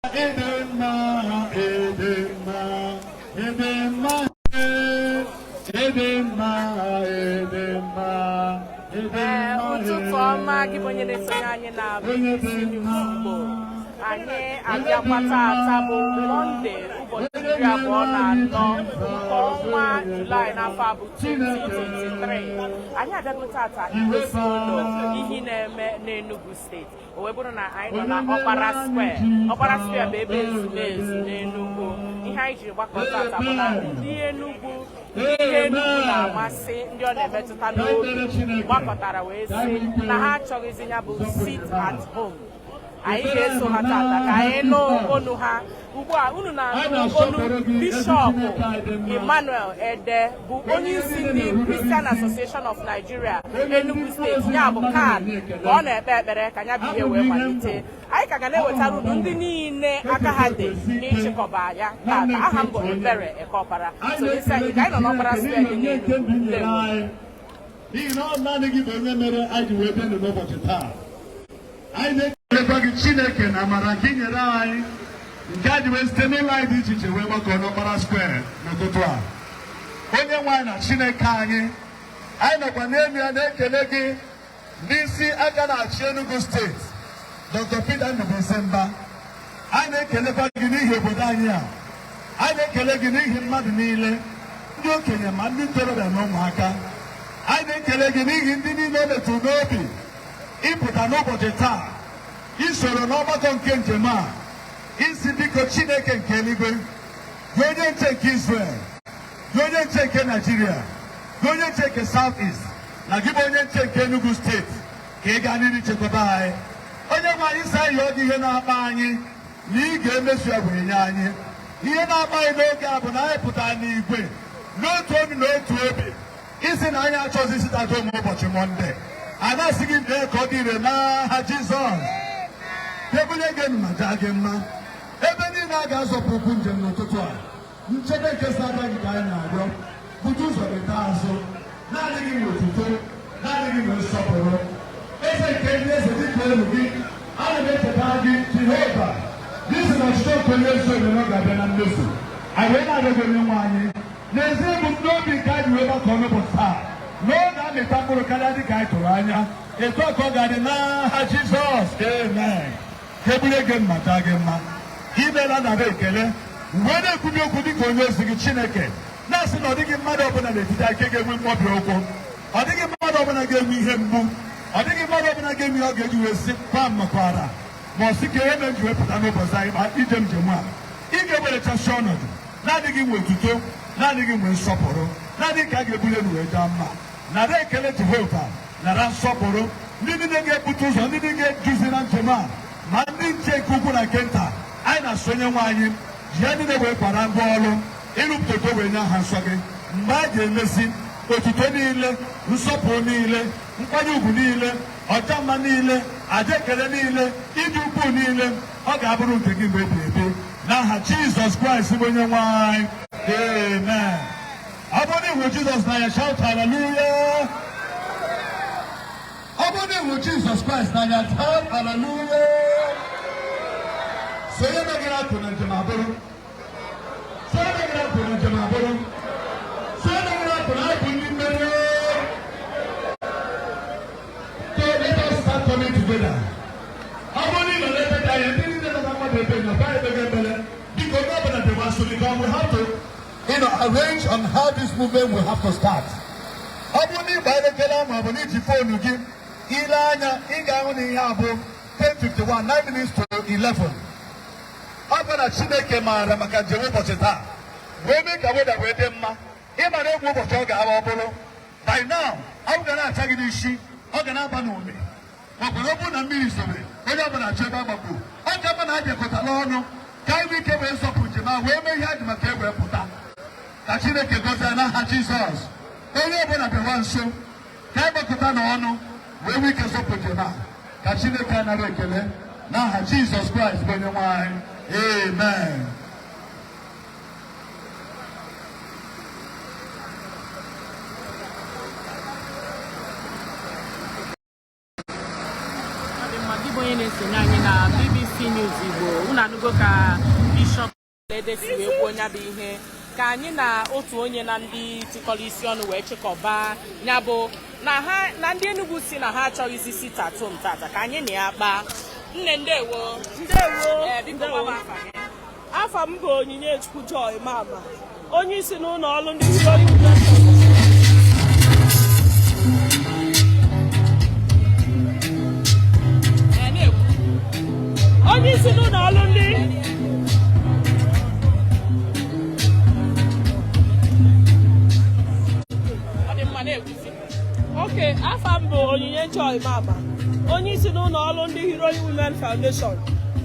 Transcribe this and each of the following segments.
Ịdị mma, ịdị mma, ịdị mma, ịdị mma, ịdị mma, ịdị Ee, mma. Ụtụtụ ọma gị bụ onye na-esonye anyị na BBC News Igbo. Anyị abịakwa taata bụ Mọnde, ụbọchị 24 nke ọnwa Julaị n'afọ a bụ 2023. Anyị abịago taata igosi unu ihe na-eme n'Enugu Steeti. O wee bụrụ na anyị nọ na Ọkpara Square. Ọkpara Square bụ ebe ezumezu n'Enugu. Ihe anyị jiri gbakọ taata bụ na ndị Enugu, ihe Enugu na-amasị, ndị ọ na-emetụta n'obi, gbakọtara wee sị na ha achọghịzi ya bụ sit at home. Anyị ga-eso ha tata ka anyị nụ onu ha. Ugbu a unu na-anụ onu Bishọp Emmanuel Ede, bụ onye isi ndị Christian Association of Nigeria, Enugu Steeti, ya bụ CAN, ka ọ na-ekpe ekpere ka ya bụ ihe wee malite. Anyị ka ga na-ewetara unu ndị niile aka ha dị n'ịchịkọba ya tata. Aha m bụ Ebere Ekeọpara. Sonyesi anyị ka anyị nọ n'Ọkpara Square dị n'Enugu. Ndewo. N'ihi na ọ naanị gị bụ onye mere anyị ji wee bịa n'ụbọchị taa. Anyị na-ekelekwa gị, Chineke, na amara gị nyere anyị nke a ji wee site n'ụlọ anyị dị iche iche wee gbakọ n'Ọkpara Square n'ụtụtụ a. Onye nwe anyị na Chineke anyị, anyị nọkwa n'elu ya na-ekele gị n'isi aka na-achị Enugu Steeti, Dr. Peter Ndubuisi Mba. Anyị na-ekelekwa gị n'ihi obodo anyị a. Anyị na-ekele gị n'ihi mmadụ niile, ndị okenye ma ndị ntorobịa na ụmụaka. Anyị na-ekele gị n'ihi ndị niile o metụrụ n'obi ịpụta n'ụbọchị taa isoro n'ọgbakọ nke njem a, isi biko, Chineke nke eluigwe, gị onye nche nke Israel, gị onye nche nke Naijiria, gị onye nche nke South East, na gị bụ onye nche nke Enugu Steeti, ka ị gaa n'ihu ichekwaba anyị. Onye nwe anyị, si anyị yọọ gị ihe na-akpa anyị na ị ga-emezu ya wee nye anyị. Ihe na-akpa anyị n'oge a bụ na anyị pụtara n'igwe n'otu olu na otu obi isi na anyị achọghịzi sit at home ụbọchị Mọnde. A na-asị gị mee ka ọ dị ire n'aha Jizọs. Ebunye gị ma jaa gị mma. Ebe niile a ga-azọpụ ụkwụ njem n'ụtụtụ a, nchebe nke si aka gị ka anyị na-arịọ. Bute ụzọ gị taa azụ. Naanị gị nwe otuto, naanị gị nwe nsọpụrụ, eze nke ndị eze. Dịka elu gị, ana m echeta gị, Jehova, n'isi na ọchịchọ nke onye ezi omume ga-abịa na mmezu. Anyị wee na-arịọ gị, onye nwe anyị, n'ezie ebumnobi nke anyị wee gbakọ n'ụbọchị taa na ọ ga-amịta mkpụrụ karịa dịka anyị tụrụ anya. Etu a ka ọ ga-adị n'aha Jizọs, amen. Ka ebunye gị mma, jaa gị mma, imeela. Nara ekele. Mgbe na-ekwubi okwu dịka onye ozi gị, Chineke, na-asị na ọ dịghị mmadụ ọbụla n'etiti anyị nke ga-enwe mkpọbi ụkwụ, ọ dịghị mmadụ ọbụla ga-enwe ihe mgbu, ọ dịghị mmadụ ọbụla ga-enwe ihe ọ ga-eji wee sị kwa makwara ma ọ sị ka ihe mere m ji wee pụta n'ụbọchị anyị ma ije njem a. Ị ga-ewerechasị ọnọdụ. Naanị gị nwe otuto, naanị gị nwe nsọpụrụ, naanị ka a ga-ebuli elu wee jaa mma. Nara ekele, Jehova, nara nsọpụrụ. Ndị niile ga-ebute ụzọ, ndị niile ga-eduzi na njem a, ma ndị nche nke ukwu na nke nta, anyị na-asonye nwe anyị ji ya niile wee kwara ngwa ọrụ ịrụpụta oto wee nye aha nsọ gị. Mgbe a ga-emesi, otuto niile, nsọpụrụ niile, nkwanye ugwu niile, ọja mma niile, aja ekele niile, ịdị ukwuu niile, ọ ga-abụrụ nke gị mgbe ebighị ebi, n'aha Jizọs Kraịst bụ onye nwe anyị, amen. Ọ bụrụ na ịhụ Jizọs n'anya, shout hallelujah. Ọ bụrụ na ịhụ Jizọs Kraịst n'anya, shout hallelujah. Sonye megara akụ na njem abụrụ, sonye megara akụ na njem abụrụ, sonye megara akụ na anyị bụ ndị mmeri. So let us start coming together. Ọ bụrụ na ị nọ n'ebe dị anya, ndị niile nọ na mmadụ ebe nọ, ka anyị kpege ekpere. Biko, onye ọbụla dịkwa nso, because we have to arrange on how this movement will have to start. Ọ bụrụ na ịgba elekere ahụ, ọ bụ na iji phone gị ile anya, ị ga-ahụ na ihe a bụ 10:51, 9 minutes to 11. Ọ bụ na Chineke maara maka njem ụbọchị taa wee mee ka weather wee dị mma. Ịmara egwu ụbọchị ọ ga-awa, ọ bụrụ by now ọ ga na-acha gị n'isi, ọ ga na-aba n'ume. Maọbụ na ọ bụrụ na mmiri zobe, onye ọbụla achọ ebe agbapụ. Ọ ka mma na a bịakọtara ọnụ ka anyị nwee ike wee zọpụ njem a wee mee ihe a ji maka e wee pụta. Ka Chineke gọzie n'aha Jizọs. Onye ọbụla bịawa nso ka anyị gbakọta n'ọnụ wee nwee ike zọpụ njem a. Ka Chineke anara ekele n'aha Jizọs Kraịst bụ onye nwe anyị, amen. Ọ dị mma. Gị bụ onye na-esonye anyị na BBC News Igbo, unu Anụgo ka Bishọp Ede si wee kwuo ya bụ ihe. Ka anyị na otu onye na ndị tikọrọ isi ọnụ wee chịkọba ya bụ na ha na ndị Enugu si na ha achọghịzi sit at home tata, ka anyị na ya kpaa. Nne, ndewo. Ndewo. Ee, biko, Ndewo. gwa m afa gị. Afa m bụ Onyinye Chukwu Joy Mama, onye isi n'ụlọ ọrụ ndị Heroic Women. Ee, na-ekwu. Onye isi n'ụlọ ọrụ ndị Ọ dị mma, na-ekwuzi. Oke, afa m bụ Onyinye Joy Mama, onye isi n'ụlọ ọrụ ndị Heroic Women Foundation,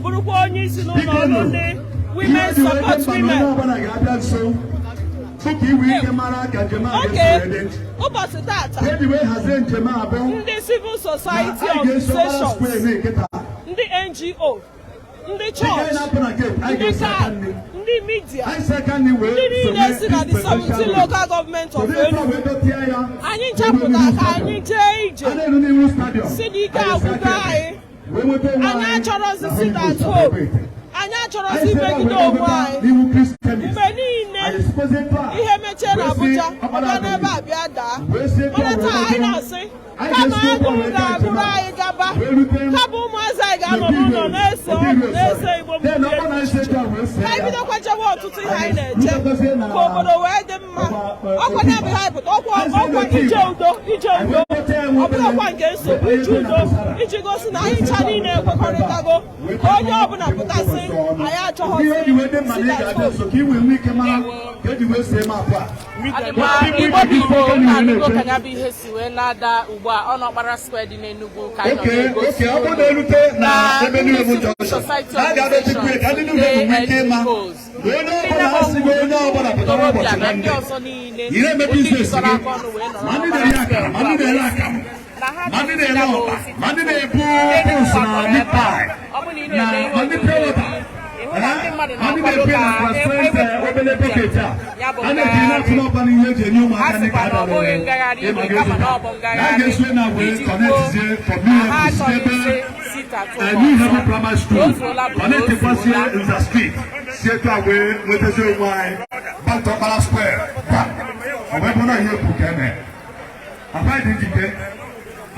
bụrụkwa onye isi n'ụlọ ọrụ ndị Women Support Onye Women. ọbụla ga-abịa nso tupu iwe ike mara ka njem a Oke, ga-esi wee dị. ụbọchị tata, Eji wee hazie njem a bụ ndị civil society anyị ga-eso Ọkpara Square organizations, na-eketa. ndị NGO, ndị Dịka anyị chọọchị, na-apụ na gate, anyị ndị ga-esi aka CAN, nri. ndị media, Anyị si aka nri wee ndị niile sonye si na the this presidential 17 route. local government of Kedu ebe a Enugu, wee dọtịa ya? anyị nchepụta ka anyị jee ije A na-eru n'ihu stadium. si n'ike Anyị si agwụgo aka ekpe. anyị. Wee nweta onwe Anyị achọrọzi na sit Holy at Ghost home. Ebe. Anyị Anyị achọrọzi si ebe a imegide wee onwe nweta anyị. n'ihu Christianity. Mgbe niile Anyị sikwazie ebe a ihe mechie na wee si Abuja, Ọkpara ọbịa n'ebe Avenue. a bịa daa. Wee si ebe a Mana wee taa anyị nweta. na-asị, Anyị kama ga-esi ebe a agụrụ wee gaa ga-agụrụ njem a. anyị gaba, Wee rute kama ụmụazị anyị ga-anọ n'ụlọ na-ese ọgwụ, na-ese igbo Then ọ bụrụ na anyị si mmiri, ebe a wee see ka anyị ya. bidokwa jewe ọtụtụ ihe anyị na-eje ka obodo wee dị mma. Ọkwa na-abịaghị anyị pụta, ọkwa ọkwa ije udo, ije udo, ọ bụrụkwa nke nsogbu, ije udo iji gosi na anyị ncha niile ekwekọrịtago ka onye ọbụla pụtasị anyị achọghọzi Ihe ji wee dị mma na ị sit at ga-abịa home. nso ka ị wee nwee ike mara ka eji wee see map a. Ọ dị mma. Igbo bụ Igbo, na-anụgo ka ya bụ ihe si wee na-ada ugbu a. Ọ n'Ọkpara Square dị n'Enugu ka anyị nọ Oke, na-egosi oke, ọ bụrụ na erute na na ebe New ndị Haven civil Junction, society na a ga-adọchikwu ya ka ndị New Haven nwee ike ịma NGOs, na onye ndị ọbụla Labour asịghị onye ọbụla pụtara ntorobịa ụbọchị na ndị Mọnde. ọzọ niile Ị na-eme bụ ndị business jikọrọ gị, aka ọnụ wee nọrọ ma ndị n'Ọkpara na-ere akara, Square ma ndị ugbu a na-ere wee sị akamụ, na ha ma ndị chọrọ na-ere ya bụ ọkpa, sit ma ndị at home. na-ebu Ndị Enugu pills na gbakọrọ meat ebe a. pie, Ọ bụ na ị na na-eme ihe ma ndị onyonyo pure water, gị, ị hụ na ndị mmadụ ma ndị na-akwado na-epe ka na transparent ewepụ obele bucket a ya bụ a na-etinye ngagharị. n'atụ n'ọba n'ihe eji enye A ụmụaka ndị ka sịkwa na ọ bụghị ngagharị iwe, ịma kama na ọ bụ a ngagharị ga-eso na wee iji kwuo connectzie from na New ha Haven si achọghị ebe isi sit at home New Haven ọzọ. Primary Na School o zuola bụ na o connectikwazie zuola. Nza Street, si etu a wee nwetazie onwe anyị back to Ọkpara Square. Gwa ọ wee bụrụ na ihe ekwu ka eme akwa dị njike,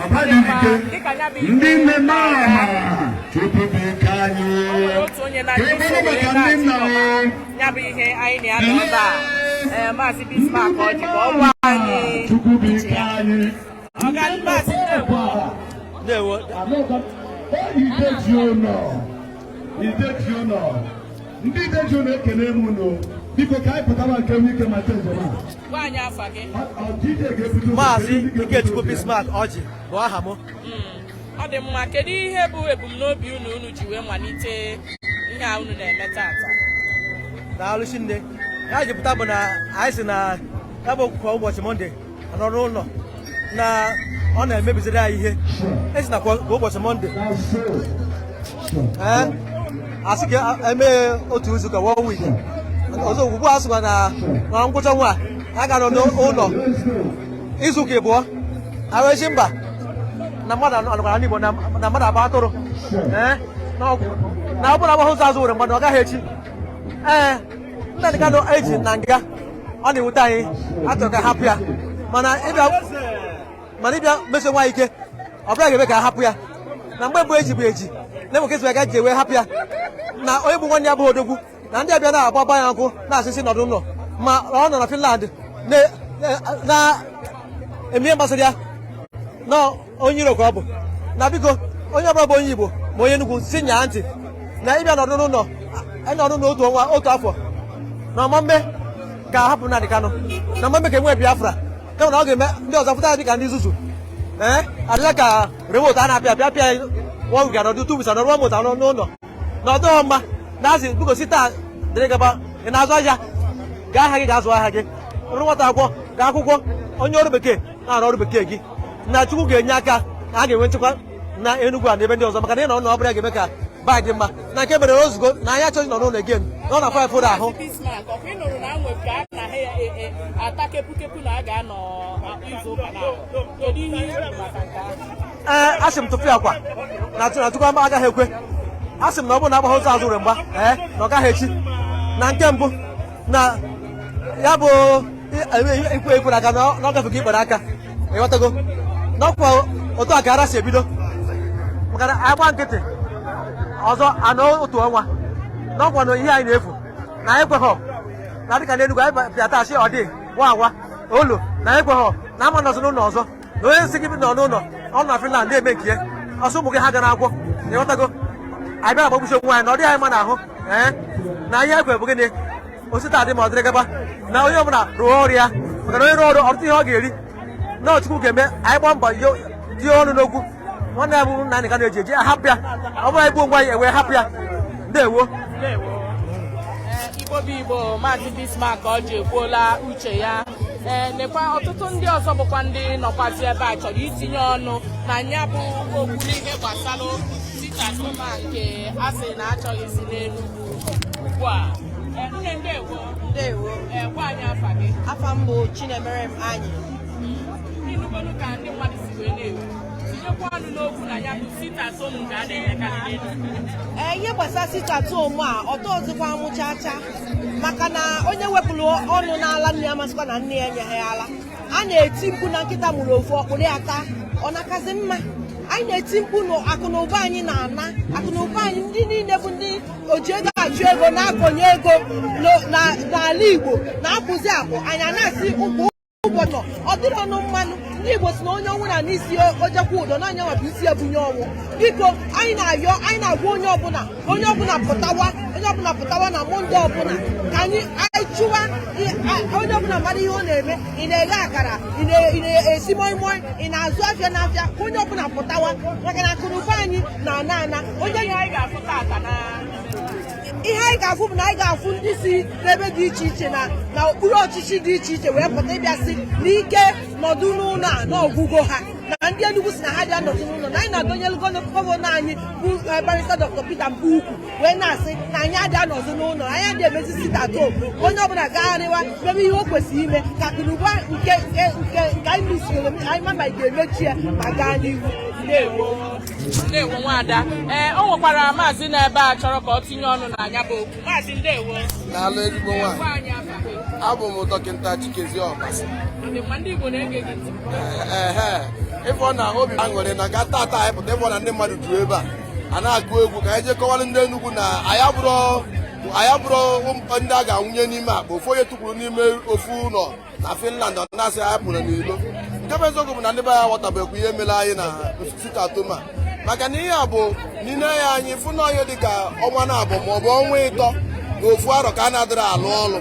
akwa dị njike. Dịka ya bụ ihe Ndị nne mama, Chukwu bụ ike anyị. O nwere otu onye Ka na-ndị e so bụrụ wee maka ndị nna na-achịkọba o. ya bụ ihe anyị na-anọ ebe a. Ee, Maazị Bismarck Ọjị, ka ọ gwa anyị Chukwu bụ uche ike ya. anyị. Ọga Maazị, ndewo. Ndewo. Ideji ụlọ, ideji ụlọ, ndị ideji ụlọ, ekele m unu. Biko, ka anyị pụtara nke nwe ike mata njem a. Gwa anyị afa gị. DJ ga-ebute ụzọ. Maazị Ndị ga-ebute Ikechukwu ụzọ ya. Bismarck Ọjị bụ aha m. Ọ dị mma. Kedu ihe bụ ebumnobi unu unu ji wee malite ihe a unu na-eme tata? Daalụ chinne. Ya ji pụta bụ na anyị si na ya bụ kwa ụbọchị Mọnde anọ n'ụlọ na ọ na-emebiziri anyị ihe. Esi na kwa ụbọchị Mọnde, That's so. ee, asị ka emee otu izu ka one week ọzọ. Ugbu a sịkwa na ngwụcha ọnwa a, a ga-anọ n'ụlọ Let's go. izu ụka ịbụọ. Awezi mba na mmadụ anọkwara n'Igbo na mmadụ agba atụrụ, ee, na na ọ bụrụ agbahụ ụzọ azụ were mmadụ, ọ gaghị echi. Ee, Nnamdị Kanụ eji na nga, ọ na-ewute anyị. Achọrọ ka hapụ ya, mana ịbịa meso nwa ike ọ bụla ga-eme ka a hapụ ya. Na mgbe mbụ eji bụ eji na-enwe ka esi ji wee hapụ ya, na onye bụ nwanne ya bụ odogwu na ndị abịa na-agba gba ya nkụ na-asịsị nọdụ ụlọ, ma ọ nọ na Finland na-eme ihe gbasara ya na onye iro ka ọ bụ. Na biko, onye ọbụla bụ onye Igbo ma onye Enugu si nyaa ntị na ịbịa nọdụ n'ụlọ nọdụ n'otu ọnwa, otu afọ, na ọma mme ka hapụ Nnamdị Kanụ, na ọma mme ka enwee Biafra, kama na ọ ga-eme ndị ọzọ pụta dị ka ndị nzuzu. Ee, adịla ka remote a na-apịa apịa apịa one week anọdụ, 2 weeks anọdụ, one month anọ n'ụlọ, na ọ dịghọ mma. Na azị, biko, si taa dịrị gaba. Ị na-azụ ahịa, gaa ahịa gị, ga-azụ ahịa gị. Rụrụ nwata akwụkwọ, gaa akwụkwọ. Onye ọrụ bekee na-arụ ọrụ bekee gị, na Chukwu ga-enye aka na a ga-enwe nchekwa na Enugu a na ebe ndị ọzọ, maka na ị nọ n'ụlọ ọ bụla ga-eme ka ba dị mma. Na nke mere ozugbo na anyị achọghị nọ n'ụlọ again, nọ na five fụrụ ahụ. Bismarck, ọkwa ị nụrụ na anwe ka a na ha ata kepukepu na a ga-anọ izu ụka na kedu ihe i kwuru maka nke ahụ? Ee, asị m tụpụ akwa na Chukwu agaghị ekwe. A sị m na ọ bụrụ na agbaghị ụzọ azụ were mgba, ee, na ọ gaghị echi. Na nke mbụ na ya bụ ikwu ekwere aka na ọ gafego ikpere aka, ịghọtago n'ọkwa otu a ka ara si ebido, maka na agba nkịtị ọzọ anọ otu ọnwa n'ọkwa na ihe anyị na-efu na anyị ekweghọ na dịka n'Enugu anyị bịa taa sị ọ dị wa awa olu na anyị ekweghọ na ama nọzọ n'ụlọ ọzọ, na onye si gị nọ n'ụlọ ọ nọ na Finland na-eme nke ya ọsọ, ụmụ gị ha gara akwụkwọ, ịghọtago? Anyị bịara agbagbusi onwe anyị na ọ dịghị anyị mma n'ahụ. Ee, na ihe ekwe bụ gịnị? Osita adị ma ọ dịrị gaba na onye ọbụla rụọ ọrụ ya, maka na onye rụọ ọrụ ọtụtụ ihe ọ ga-eri na Chukwu ga-eme. Anyị gbaa mbọ tinye ọnụ n'okwu nwanne ya bụ nna ka na-eji eji ahapụ ya, ọ bụrụ anyị gbuo ngwa anyị ewee hapụ ya. Ndewo. Ndewo. Ee, Igbo bụ Igbo, Maazị Bismarck Ọjị ekwuola uche ya. Ee, nekwa ọtụtụ ndị ọzọ bụkwa ndị nọkwazi ebe a chọrọ itinye ọnụ na ya bụ okwu n'ihe gbasara sit-at-home a nke a sị na achọghịzi n'Enugwu ugbu a. Ee, nne, ndewo. Ndewo. Ee, gwa anyị afa gị. Afa m bụ Chinemerem Anyị. Ịnụgolu ka ndị mmadụ si wee na-ekwu, tinyekwa ọnụ n'okwu na ya bụ sit-at-home nke a na-emekarị n'Enugwu. Ee, ihe gbasara sit-at-home a, ọtọ ọzọkwa amụchacha, maka na onye wepụrụ ọnụ n'ala nne ya masịkwa na nne ya enyeghị ya ala. A na-eti mkpu na nkịta mụrụ ofu ọkpụrụ ya taa, ọ nakazi mma. Anyị na-eti mkpu na akụ na ụba anyị na-ana akụ na ụba anyị. Ndị niile bụ ndị oji ego achụ ego na-akọnye ego n'ala Igbo na-apụzi apụ. Anyị a na-asị ụkwụ ụbọchị ọ dịrị ọnụ mmanụ. Ndị Igbo si na onye ọnwụ na n'isi ojekwa ụdọ n'anya nwa bụ isi ebunye ọnwụ. Biko, anyị na-ayọ, anyị na-agwa onye ọbụla, onye ọbụla pụtawa, onye ọbụla pụtawa na Monday ọbụla, ka anyị chụwa onye ọbụla mara ihe ọ na-eme. Ị na-eghe akara, ị na-esi moi moi, ị na-azụ afịa n'afịa, ka onye ọbụla pụtawa, maka na akụnụba anyị na-ana ana onye. Ihe anyị ga-afụ tata na Ihe anyị ga-afụ bụ na anyị ga-afụ ndị si n'ebe dị iche iche na okpuru ọchịchị dị iche iche wee pụta ịbịasị n'ike nọdụ n'ụlọ a n'ọgwụgwọ ha, na ndị Enugu si na ha bịa nọdụ n'ụlọ, na anyị na-adọnyelu gọvanọ anyị bụ Barrister Dr. Peter Mbukwu wee na-asị na anyị adịa nọdụ n'ụlọ, anyị adịghị emezi sit at home. Onye ọbụla gagharịwa mebe ihe o kwesịrị ime ka akụnụba nke anyị mesiri anyị ma ma ga-emechi ya ma gaa n'ihu. Ndewo, ndewo nwaada. Ee, o nwekwara maazị n'ebe a chọrọ ka ọ tinye ọnụ na ya bụ okwu. Maazị, ndewo. N'alụ ezigbo nwaanyị. Gwa anyị afa gị. Abụ m Dọkịta Chikezie Ọbasi. Ọ dị mma, ndị Igbo na-ege gị ntị. Ehe, ịfọ na obi aṅụrị na ga tata anyị pụta, ịfọ na ndị mmadụ juru ebe a, a na-agụ egwu ka anyị jee kọwara ndị Enugwu na anyị abụrụ ndị a ga-anwụnye n'ime akpa. Ofu onye tụkwuru n'ime ofu ụlọ na Finland, ọ na-asị anyị pụrụ n'ilo. Nke bụ eziokwu bụ na ndị be anyị aghọtabekwa ihe mere anyị na sit-at-home a, maka na ihe a bụ n'ile ya anyị fụ na onye dịka ọnwa na-abụ maọbụ ọnwa 3 na ofu arọ ka a na-adịrị alụ ọlụ.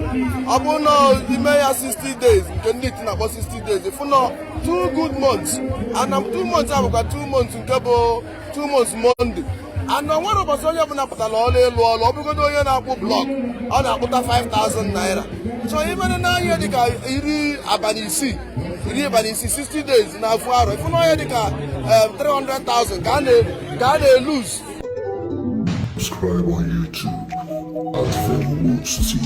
Ọ bụrụ na ime ya 60 days, nke ndị iti na-akpọ 60 days, fụ na 2 good months and 2 months a bụkwa 2 months, nke bụ 2 months Monday and o nwere ụbọchị onye ọbụla pụtara ọrụ ịlụ ọrụ. Ọ bụgodo onye na-akpụ block, ọ na-akpụta 5000 naira. Chọọ imere n'ahịa dịka 60 abalị, 60 abalị, 60 days na afọ arọ, ịfụ n'ahịa dịka 300,000 ka a na-elose. Subscribe on YouTube at Femi Woods TV.